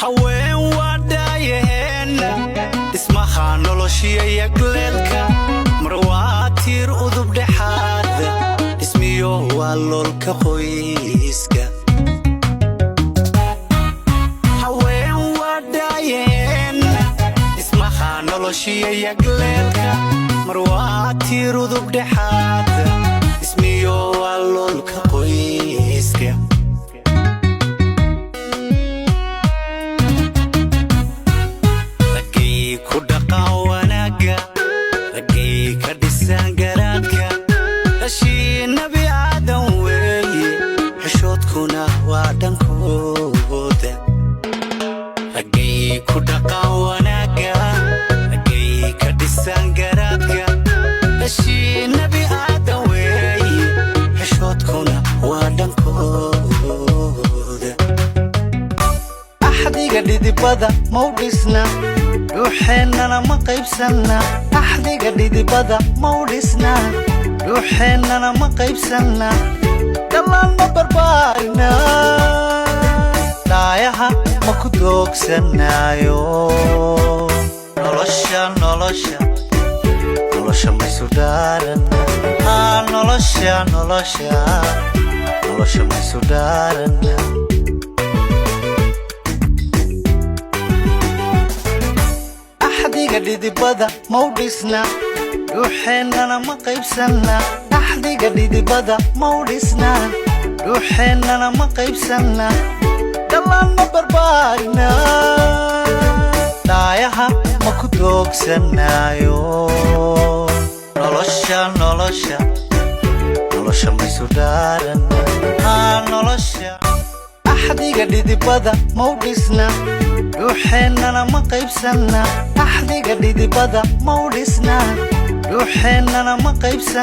Haween waa dhaayaheenna, dhismaha noloshiya yagleelka. Mar waa tiir udub dhexaada, dhismiyo waa loolka qoyska. Haween waa dhaayaheenna, dhismaha noloshiya yagleelka. Mar waa tiir udub dhexaada, dhismiyo waa loolka qoyska. Raggay ku dhaqan wanaagga, raggay ka dhisan garaadka. Dhashii Nebi Aadan weeye, xishoodkuna waa dhankooda. Raggay ku dhaqan wanaagga, raggay ka dhisan garaadka. Dhashii Nebi Aadan weeye, xishoodkuna waa dhankooda. Axdiga dhidibada mau dhisna, dhuuxeennana ma qaybsanna. Axdiga dhidibada mau dhisna, dhuuxeennana ma qaybsanna. Dhammaan ma barbaarina, dhaayaha ma ku doogsanaayo. Nolosha, nolosha, nolosha maysu dhaarana? Haa, nolosha, nolosha, nolosha maysu dhaarana? Axdiga dhidibada mau dhisna, dhuuxeennana ma qaybsanna. Axdiga dhidibada mau dhisna, dhuuxeennana ma qaybsanna. Dhammaan ma barbaarina, dhaayaha ma ku doogsanaayo. Nolosha, nolosha, nolosha maysu dhaarana? Haa, nolosha. Axdiga dhidibada mau dhisna, dhuuxeennana ma qaybsanna. Axdiga dhidibada mau dhisna, dhuuxeennana ma qaybsanna.